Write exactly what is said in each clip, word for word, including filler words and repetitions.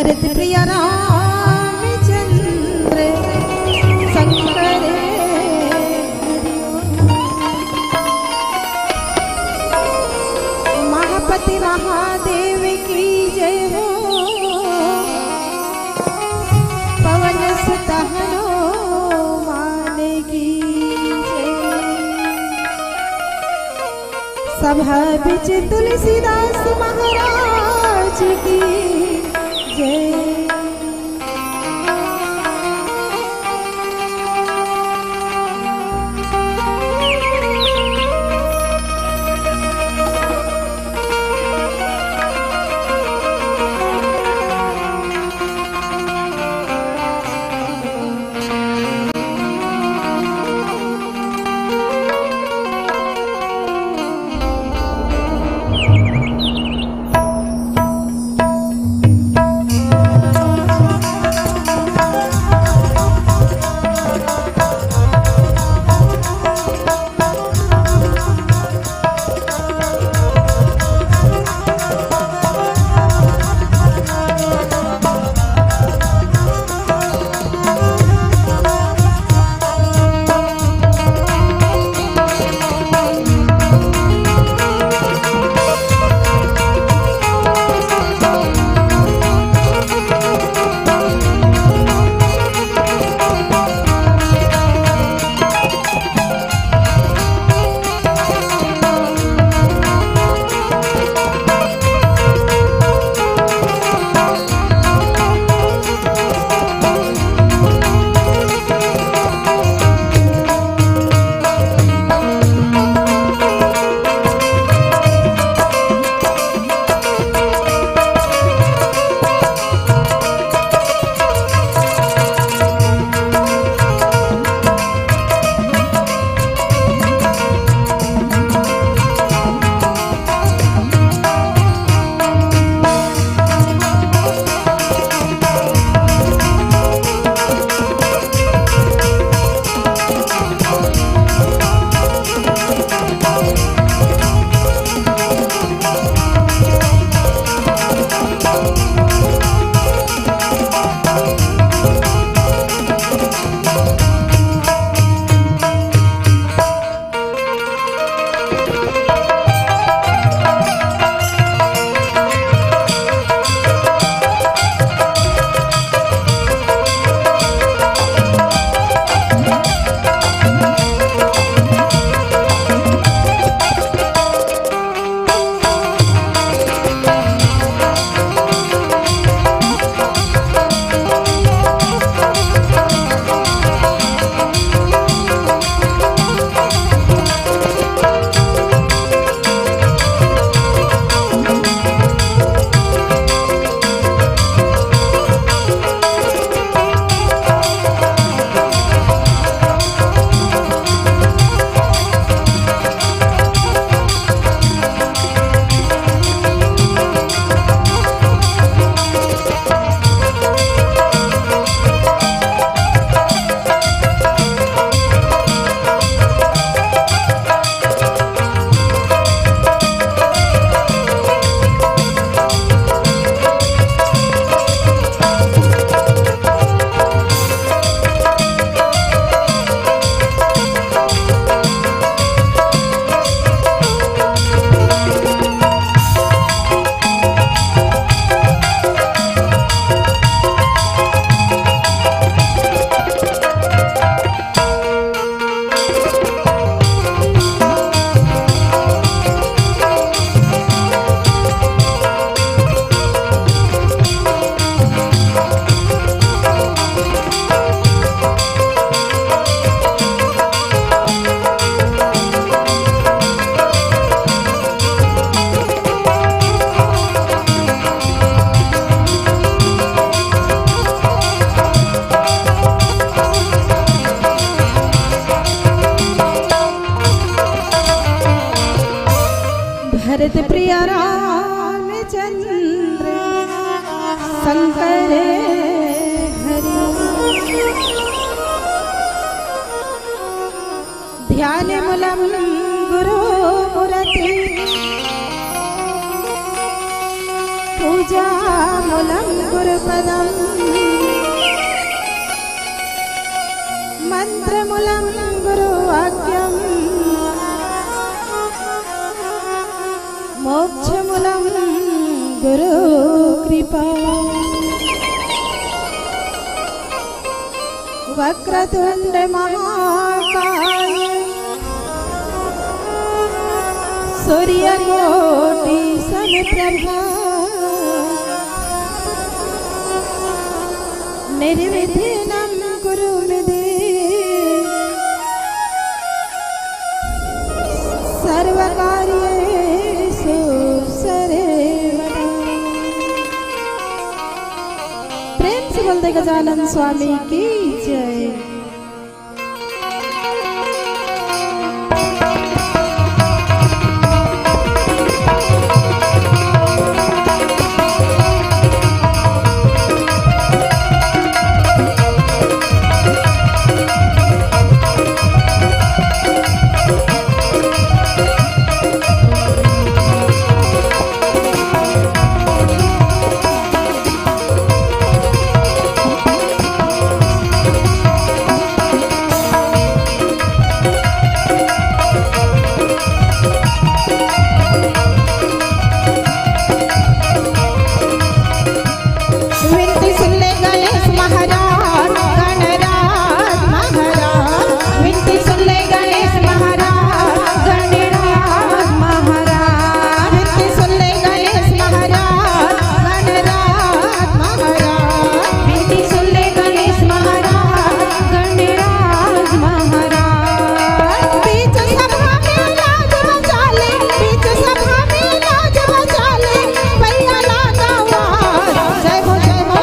भरत प्रिय रामचंद्र शंकर। महापति महादेव की जय हो। पवन सुत हनुमान की जय। सभा बिच तुलसीदास महाराज की जय। भरत प्रिय रामचंद्र शंकर हरि। ध्यान मूलम गुरु मूर्ति पूजामूलं गुरुपदम्, मन्त्रमूलं गुरुवाक्यम्, मोक्षमूलं गुरुकृपा। वक्रतुण्ड महाकाय सूर्यकोटि समप्रभा निर्विघ्नं कुरु मे देव सर्वकार्येषु सर्वदा। प्रेम से बोल दे गजानन स्वामी की जय। विनती सुन ले गणेश महाराज, गणराज महाराज। विनती सुन ले गणेश महाराज, गणराज महाराज। विनती सुन ले गणेश महाराज, गणराज महाराज। विनती सुन ले गणेश महाराज, गणराज महाराज। बीच सभा में लाज बचा ले, बीच सभा में लाज बचा ले, भैया लागा वार। जय हो, जय हो।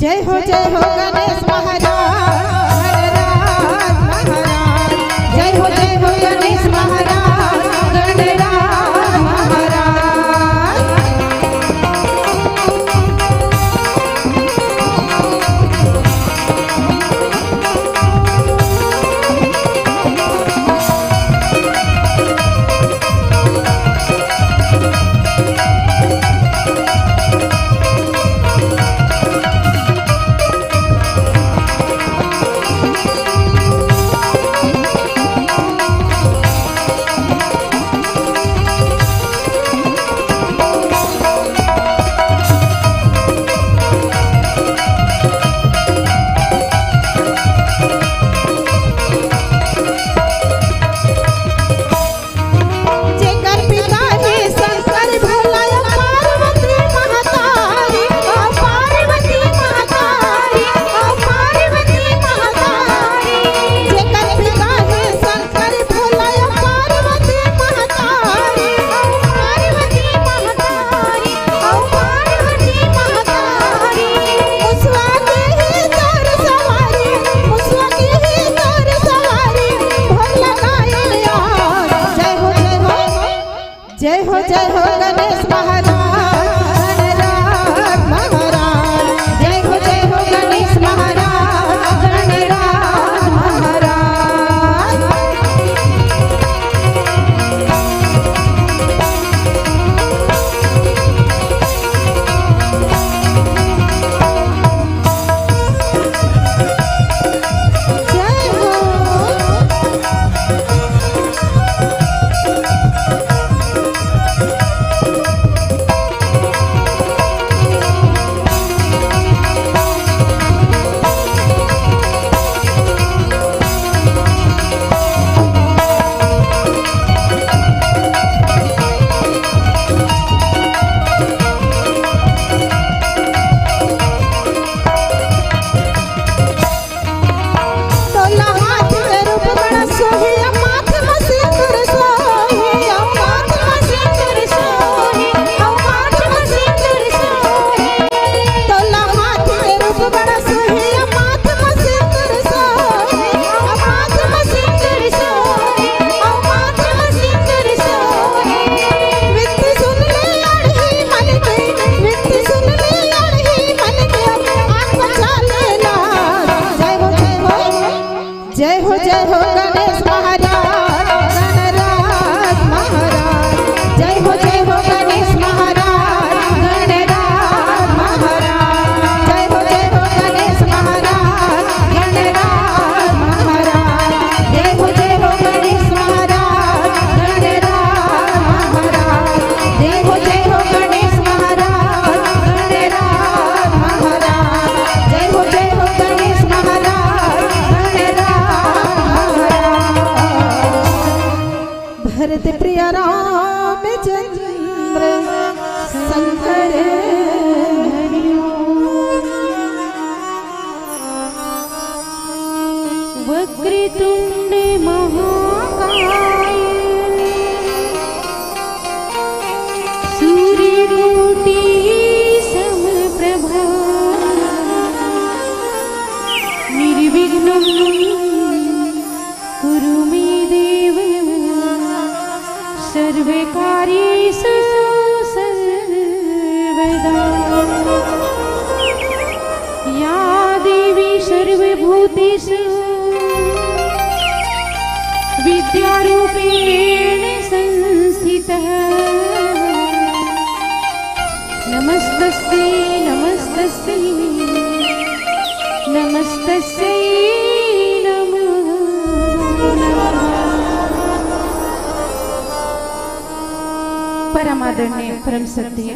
जय हो, जय हो गणेश महाराज, महाराज, महाराज। जय हो, जय हो गणेश महाराज, गणराज महाराज। जेकर पिता हे शंकर भोला अउ पार्वती महतारी, अउ पार्वती महतारी, अउ पार्वती महतारी। जेकर पिता हे शंकर भोला अउ पार्वती महतारी, अउ पार्वती महतारी, अउ पार्वती महतारी। मुसवा के हे तोर सवारी, मुसवा के हे तोर सवारी, भोला गाया यार। जय हो, जय हो। जय हो, जय हो गणेश महाराज, गणराज महाराज। जय हो, जय हो गणेश महाराज, गणराज महाराज। जय हो। तोला हाथ में रूप बड़ा सोही, अउ माथ में सिंदूर सोही, अउ माथ में सिंदूर सोही, अउ माथ में सिंदूर सोही। तोला हाथ में रूप बड़ा सोही, अउ माथ में सिंदूर सोही, अउ माथ में सिंदूर सोही, अउ माथ में सिंदूर सोही। विनती सुन ले अड़ही मन के, विनती सुन ले अड़ही मन के, आँख बचा लेना। जय हो, जय हो। जय हो, जय हो गणेश महाराज, गणराज महाराज। जय हो, जय हो गणेश महाराज, महाकाय सूर्यकोटि समप्रभा निर्विघ्नं कुरु मे देव सर्वकार्येषु सर्वदा। या देवी सर्वभूतेषु विद्यारूपेण संस्थितः। नमस्तस्यै नमस्तस्यै नमस्तस्यै नमो नमः। परम आदरणीय, परम श्रद्धेय,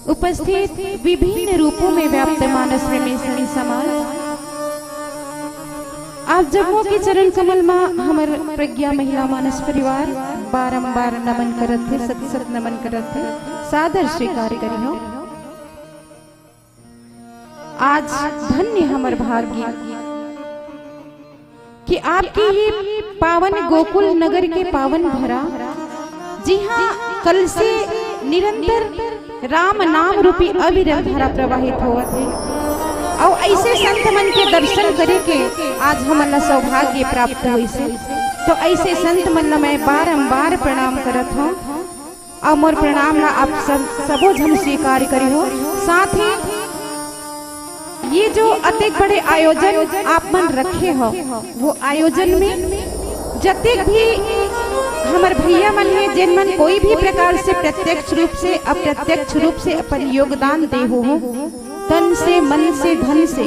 उपस्थित विभिन्न रूपों में व्याप्त मानस प्रेमी संत समाज, आप जम्मो के चरण कमल मा हमर प्रज्ञा महिला मानस परिवार बारंबार नमन करत हे, सत सत नमन करत हे, सादर स्वीकार करिहो। आज धन्य हमर भाग्य कि आपके ही पावन गोकुल नगर के पावन धरा, जिहाँ कल से निरंतर राम नाम रूपी अविरल धारा प्रवाहित होवत हे, अउ ऐसे संत मन के दर्शन करे के आज हमन ला सौभाग्य प्राप्त होइस हे। तो ऐसे संत मन ला मैं बारंबार प्रणाम करत हूँ। अउ मोर प्रणाम ला आप सब सबो झन स्वीकार करिहो। साथ ही ये जो अतेक बड़े आयोजन आप मन रखे हो, वो आयोजन में जतेक भी हमर भैया मन हे, जेन मन कोई भी प्रकार से प्रत्यक्ष रूप से, अप्रत्यक्ष रूप से अपन योगदान दे हो, तन से, मन से, धन से,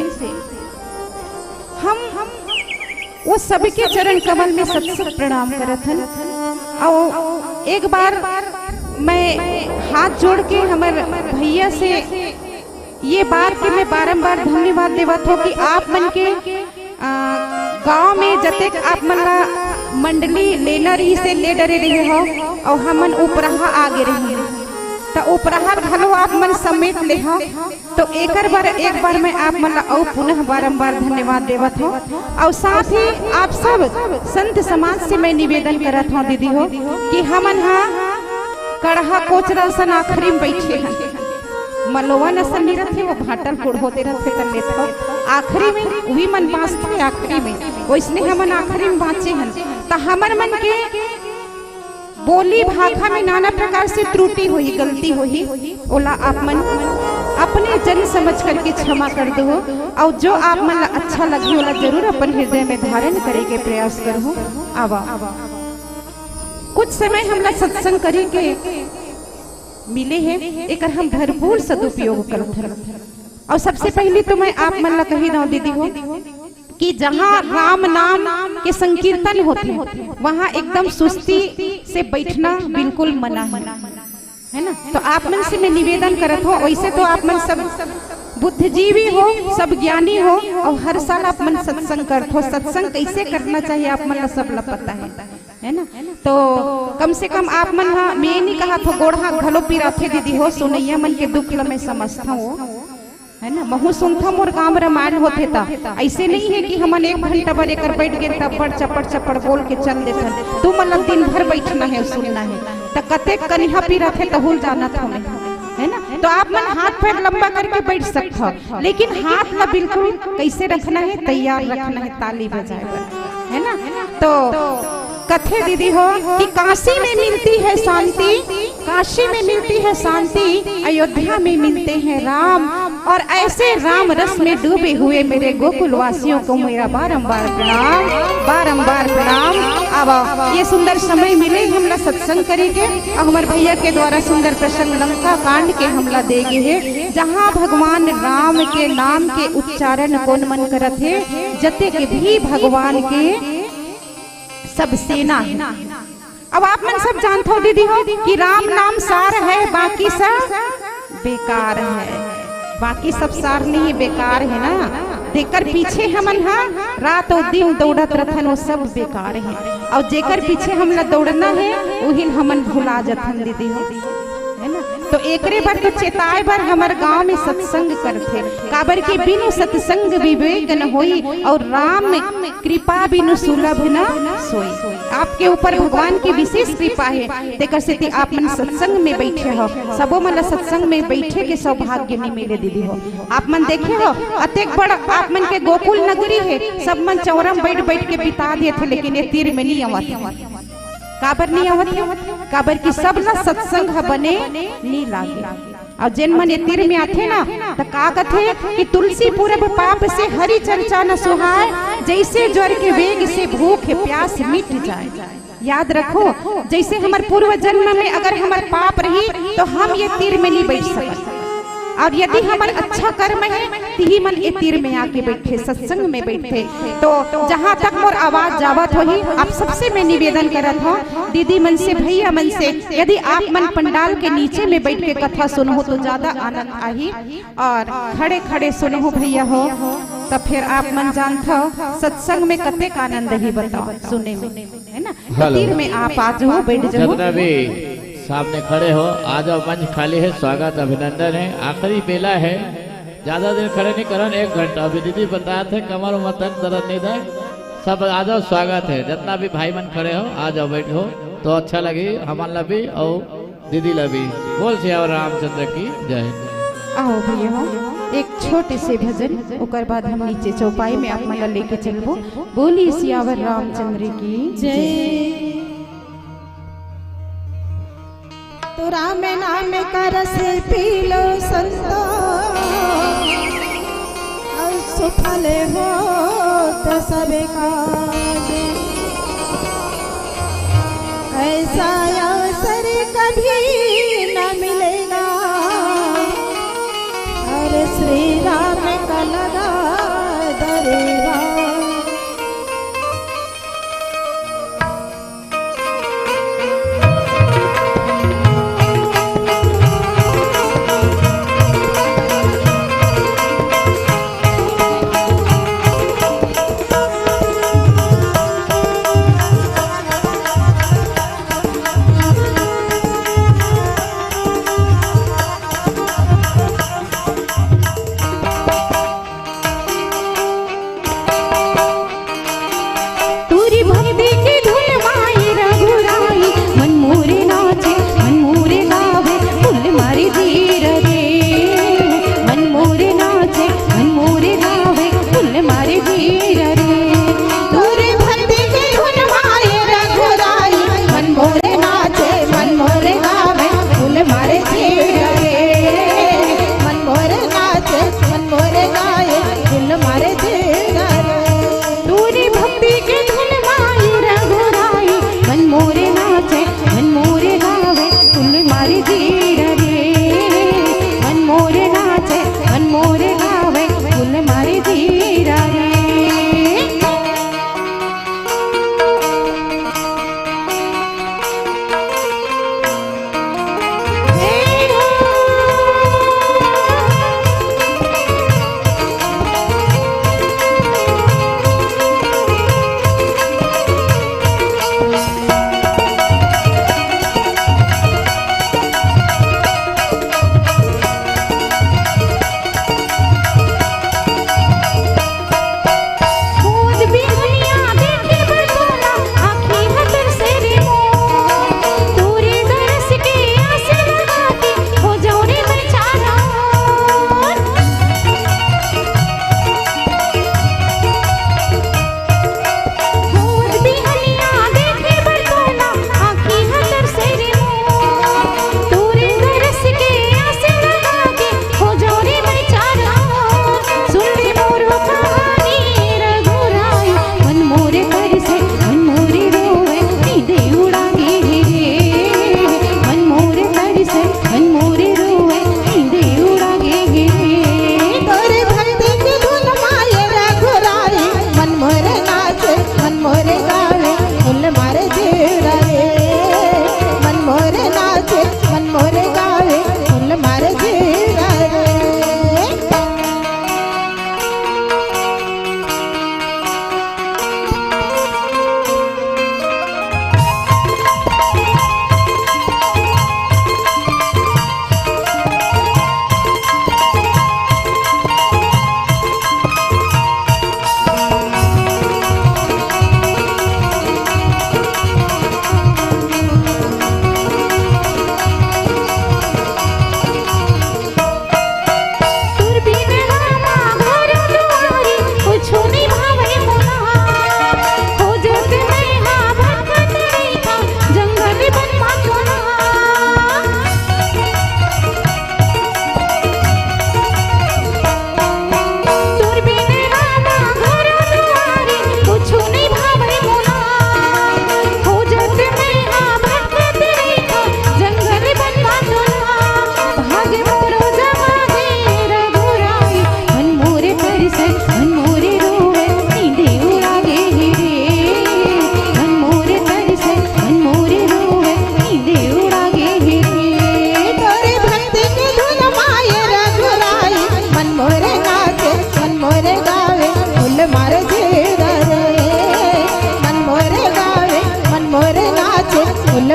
हम वो सबके चरण कमल में सत सत प्रणाम करत हन। अउ एक बार मैं हाथ जोड़ के हमर भैया से ये बात के मैं बारंबार धन्यवाद देवत हो कि आप मन के, आ, गांव में जतेक आप मन ला मंडली लेना रहिस हे, ले डरे रहे हो, अउ हमन उपराहा आगे रही, त उपराहा घलो आप मन समेट ले हो। तो एकर बर एक बार मैं आप मन ला अउ पुनः बारंबार धन्यवाद देवत हूँ। अउ साथ ही आप सब संत समाज से मैं निवेदन करत हूँ दीदी हो कि हमन हा कड़हा कोचरा सन आखिरी में बैठे हन। मलोवन असन नहीं रथे, वो भाटल कुड़ होते रथे, त लेथो आखिरी में उही मन बाँचथे आखिरी में, वैसने हमन आखिरी में बाँचे हन। त हमर मन के बोली भाखा में नाना प्रकार से त्रुटि होही, गलती होही, ओला आप मन अपने जन समझ करके क्षमा कर दो। अउ जो आप मन ला अच्छा लगही, ओला जरूर अपन हृदय में धारण करे के प्रयास करहु। आवा, कुछ समय हमला सत्संग करे के मिले हे, एकर हम भरपूर सदुपयोग करत हन। अउ सबसे पहली तो मैं आप मन ला कही दंव दीदी हो कि जहाँ राम नाम के संकीर्तन होथे, वहाँ एकदम सुस्ती से बैठना बिल्कुल मना है, है ना? तो आप मन से मैं निवेदन करत हूँ, वैसे तो आप मन सब बुद्धिजीवी हो, सब ज्ञानी हो, अउ हर साल आप मन सत्संग करत हो। सत्संग कैसे करना चाहिए, आप मन ला सब ला पता है, है ना? तो कम से कम आप मन हा, मैं नहीं कहा थो, गोड़ हाथ घलो पिराथे दीदी हो, सुनैया मन के दुख ला मैं समझत हूँ, है ना? महू सुनथव, मोर गांव रामायण होथे त ऐसे नहीं है कि हमन एक घंटा बर एकर बैठ गेन त बड़ चपड़ चपड़ बोल के चल देथन। तुमन ला दिन भर बैठना है, सुनना है, त कतेक कनिहा पिराथे तहू ल जानत हव मैं, है ना? तो आप मन हाथ पैर लंबा करके बैठ सकथव, लेकिन हाथ ला बिल्कुल कैसे रखना है, तैयार रखना है ताली बजाए बर, है ना? तो कथे दीदी हो कि काशी में मिलती है शांति, काशी में मिलती है शांति, अयोध्या में मिलते हैं राम। और ऐसे राम रस में डूबे हुए मेरे गोकुल वासियों को मेरा बारंबार प्रणाम, बारंबार प्रणाम। अब ये सुंदर समय मिले हमला सत्संग करे के, और हमर भैया के द्वारा सुंदर प्रसंग लंका कांड के हमला दे गे हे, जहाँ भगवान राम के नाम के उच्चारण कोन मन करत हे, जतेक भी भगवान के सब सेना है। अब आप मन सब जानत हो दीदी हो कि राम नाम सार है, बाकी सब बेकार है। बाकी सब सार नहीं है, बेकार है ना। तेकर पीछे हमन हा रात अउ दिन दौड़त रथन, वो सब बेकार है। और जेकर पीछे हमला दौड़ना है, उहिन हमन भुला जथन दीदी हो, है ना? तो एकरे बर तो चेताए बर हमर गांव में सत्संग करथे, काबर के बिनु सत्संग विवेक न होई, और राम कृपा बिनु सुलभ न सोई। आपके ऊपर भगवान की विशेष कृपा है, तेकर सेती आप मन सत्संग में बैठे हो। सबो मन ला सत्संग में बैठे के सौभाग्य नहीं मिले दीदी हो। आप मन देखे हो, अतेक बड़ आप मन के गोकुल नगरी है, सब मन चौरा में बैठ बैठ के बिता देथे, लेकिन ये तीर में नहीं आवत। काबर नहीं आवत हे? काबर कि सब ला सत्संग ह बने नहीं लागे। और जेन मन ए तीर में आथे ना, त का कथे कि तुलसी पूरब पाप से हरि चर्चा न सुहाय, जैसे ज्वर के वेग से भूख प्यास मिट जाए। याद रखो, जैसे हमर पूर्व जन्म में अगर हमर पाप रही, तो हम ये तीर में नहीं बैठ सकत। और यदि हमर अच्छा कर्म है, तिही मन ए तीर में आके बैठे, सत्संग में बैठे। तो जहाँ तक मोर आवाज जावत होही, आप सबसे मैं निवेदन करत हूँ, दीदी मन से, भैया मन से, यदि आप मन पंडाल के नीचे में बैठ के कथा सुनहु तो ज्यादा आनंद आही, और खड़े खड़े सुनहु भैया हो, तो फिर आप मन जानत हो सत्संग में कतेक आनंद ही, बताओ, सुने में, है ना? हेलो। तीर में आप आ जाओ, बैठ जाओ। जितना भी सामने खड़े हो, आ जाओ, मंच खाली है, स्वागत, अभिनंदन है। आखिरी बेला है, ज्यादा देर खड़े नहीं करन, एक घंटा। अभी दीदी बताए थे, कमर उमर तक दर्द नहीं दे, सब आ जाओ, स्वागत है। जितना भी भाई मन खड़े हो, आ जाओ, बैठो, तो अच्छा लगी हमन ला भी और दीदी ला भी। बोल सियावर रामचंद्र की जय। आओ भैया हो, एक छोटे से भजन, ओकर बाद हम नीचे चौपाई में आप मन ला लेके चलबो। बोली सियावर रामचंद्र की जय। तो राम नाम का रस पी लो संतो, और सुफल हो तो सब काज। ऐसा अवसर कभी न मिलेगा, अरे श्री राम का लगा दरबार।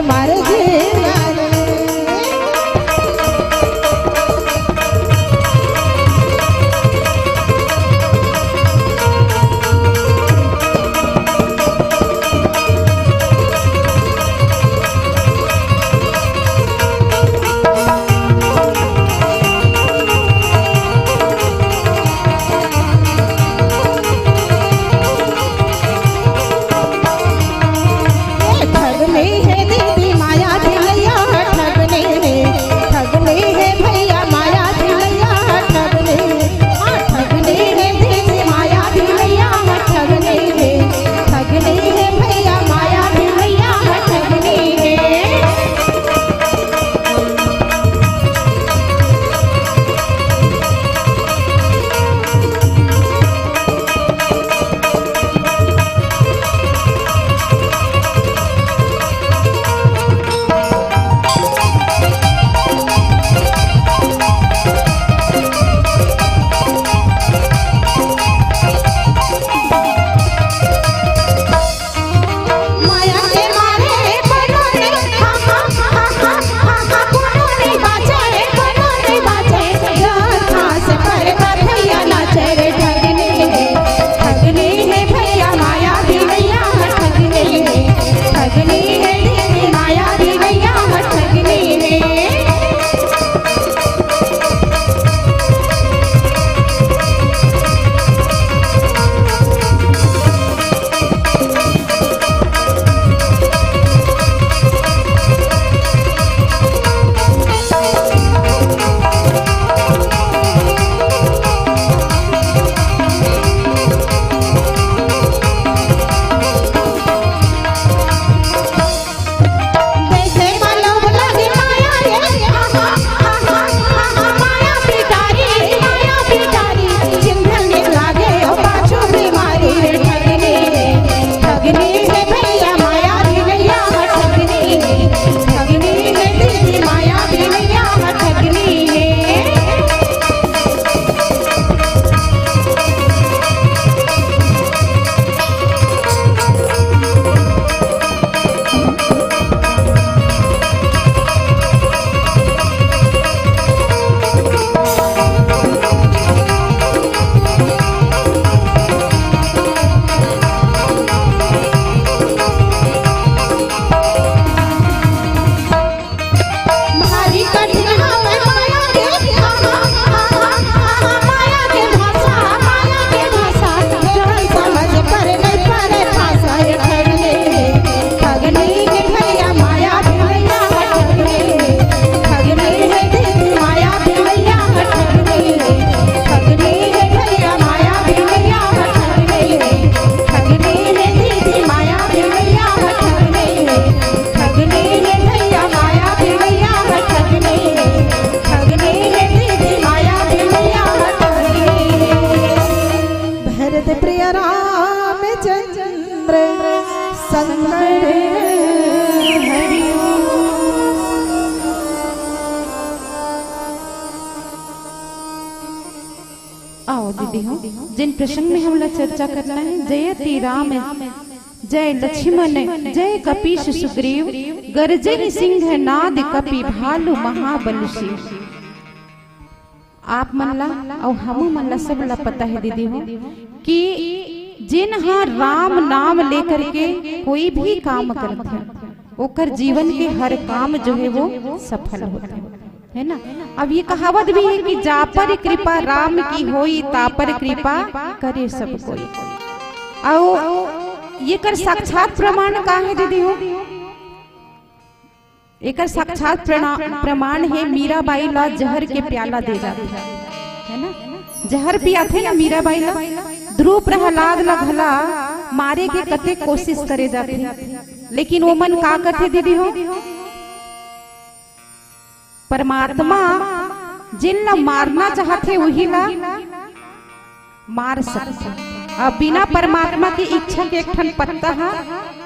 मारे जिया रे। ए, ठगनी हे दीदी माया भिलैया, ठगनी हे, ठगनी हे भैया माया भिलैया, ठगनी, हाँ, ठगनी हे दीदी माया भिलैया, ठगनी हे, ठगनी हे भैया माया भिलैया, ठगनी हे। माया के मारे कोनो नइ, हा, हा, कोनो नइ बाँचे, कोनो नइ बाँचे। जहाँ से पर का भैया नाचे रे ठगनी हे, ठगनी हे भैया माया भिलैया ठगनी हे, ठगनी हे दीदी माया भिलैया ठगनी हे। भरत प्रिय रामचंद्र संकट हरिओ। आओ दीदी हो, जिन प्रसंग में हमला चर्चा करना हे, जयति राम जय लक्ष्मण जय कपीस सुग्रीव, गर्जन सिंह नाद कपि भालु महाबल शिव। आप मन ला अउ हमू मन ला सब ला पता हे दीदी हो कि जेन हा राम नाम लेकर के कोई भी काम करथे, ओकर जीवन के हर काम जो हे वो सफल होथे, हे ना। अब ये कहावत भी हे कि जा पर कृपा राम की होई, ता पर कृपा करे सब कोई। अउ एकर साक्षात प्रमाण का हे दीदी हो? एकर साक्षात प्रणा-, प्रमाण हे, मीराबाई ला जहर के प्याला दे जाथे, हे ना? जहर पियाथे ना मीराबाई ला, ध्रुव प्रहलाद ला घला मारे के कतेक कोशिश करे जाथे, लेकिन ओमन का कथे दीदी हो? परमात्मा जेन ला मारना चाहथे, उही ला मार सकथे। अब बिना परमात्मा के इच्छा के एक ठन पत्ता हा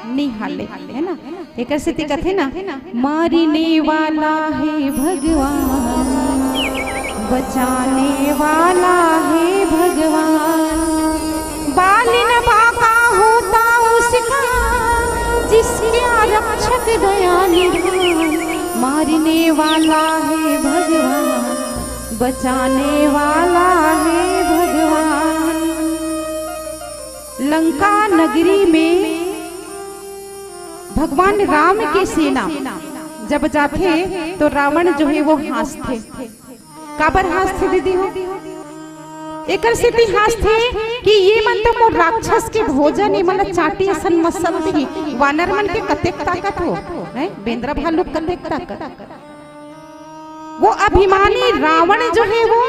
नी हाले, हे ना? एकर सेती कथे ना, मारने वाला हे भगवान, बचाने वाला हे भगवान। बाल न बांका होता उसका, जिसका रक्षक दयालु, मारने वाला है भगवान, बचाने वाला है भगवान। लंका नगरी में भगवान राम के सेना जब जाथे तो रावण जो है वो हाँसथे। काबर हाँसथे दीदी हो? एकर सेती हाँसथे कि ये मन तो मोर राक्षस के भोजन, ये मन ला चाटी असन मसल दिही। वानर मन के कतेक ताकत हो, हैं? बेंदरा भालू के कतेक ताकत। वो अभिमानी रावण जो है वो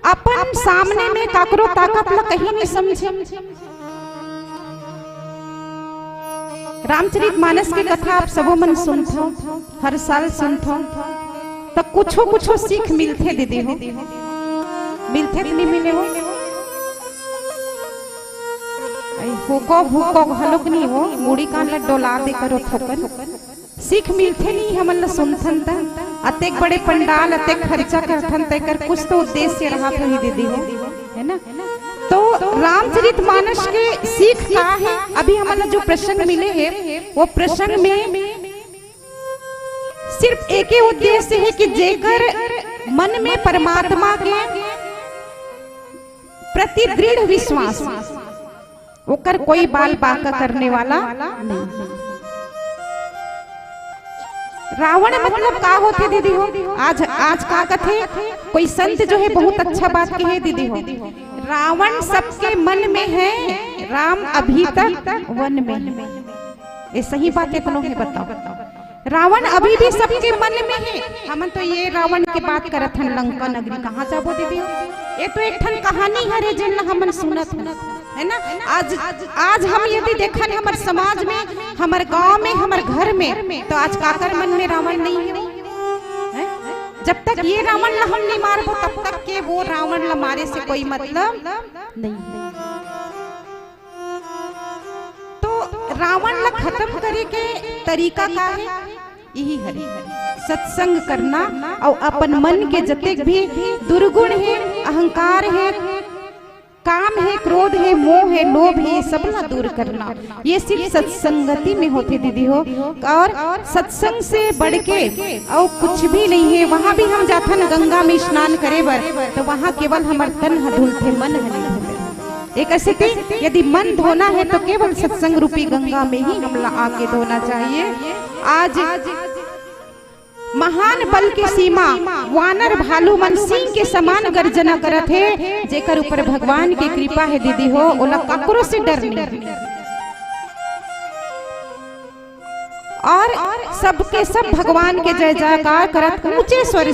अपन सामने में काकरो ताकत ला कहीं नहीं समझे। रामचरित मानस के कथा आप सबो मन सुनथो, हर साल सुनथो, त कुछो कुछो सीख मिलथे दीदी हो, मिलथे कि नहीं मिले हो? आई हुको हुको घलोक नहीं हो, मुड़ी कान ला डोला दे करो थोकन। सीख मिलथे नहीं हमन ला सुनथन त, अतेक बड़े पंडाल, अतेक खर्चा करथन त एकर कुछ तो उद्देश्य रहा था ही दीदी हो, है ना? तो रामचरित मानस के सीख का है? अभी हमन ला जो प्रसंग मिले है, वो प्रसंग में सिर्फ एके उद्देश्य है कि जेकर मन में परमात्मा के प्रति दृढ़ विश्वास, ओकर कोई बाल बांका करने वाला नहीं। रावण मतलब का होथे दीदी हो? आज, आज का कथे, कोई संत जो है बहुत अच्छा बात कहे दीदी हो, रावण सबके मन में है, राम अभी तक वन में है। ये सही बात है, कोनो है बताओ? रावण अभी भी सबके मन में है। हमन तो ये रावण के बात करत हन, लंका नगरी कहाँ जाबो दीदी हो? ये तो एक ठन कहानी हरे, जेन ला हमन सुनत हन, है ना? आज, आज हम यदि देखन हमर समाज में, हमर गांव में, हमर घर में, तो आज काकर मन में रावण नहीं है? हैं? जब तक ये रावण ला हम नहीं मारबो, तब तक के वो रावण ला मारे से कोई मतलब नहीं है। तो रावण ला खत्म करे के तरीका का है? यही हरे, सत्संग करना और अपन मन के जतेक भी दुर्गुण है, अहंकार है, काम है, क्रोध है, मोह है, लोभ है, ये सब ला दूर करना। ये सिर्फ सत्संगति में होथे दीदी हो। और सत्संग से बढ़ के और कुछ भी नहीं है। वहाँ भी हम जाथन गंगा में स्नान करे बर, तो वहाँ केवल हमर तन ह धुलथे, मन ह नहीं धुले। एक स्थिति, यदि मन धोना है तो केवल सत्संग रूपी गंगा में ही हमला आके धोना चाहिए। आज महान बल के सीमा वानर भालू मन सिंह के समान गर्जना करत हे, जेकर ऊपर भगवान के कृपा है दीदी हो, ओला काकरो से डर नहीं। और सबके सब भगवान के जय जयकार करत ऊंचे स्वर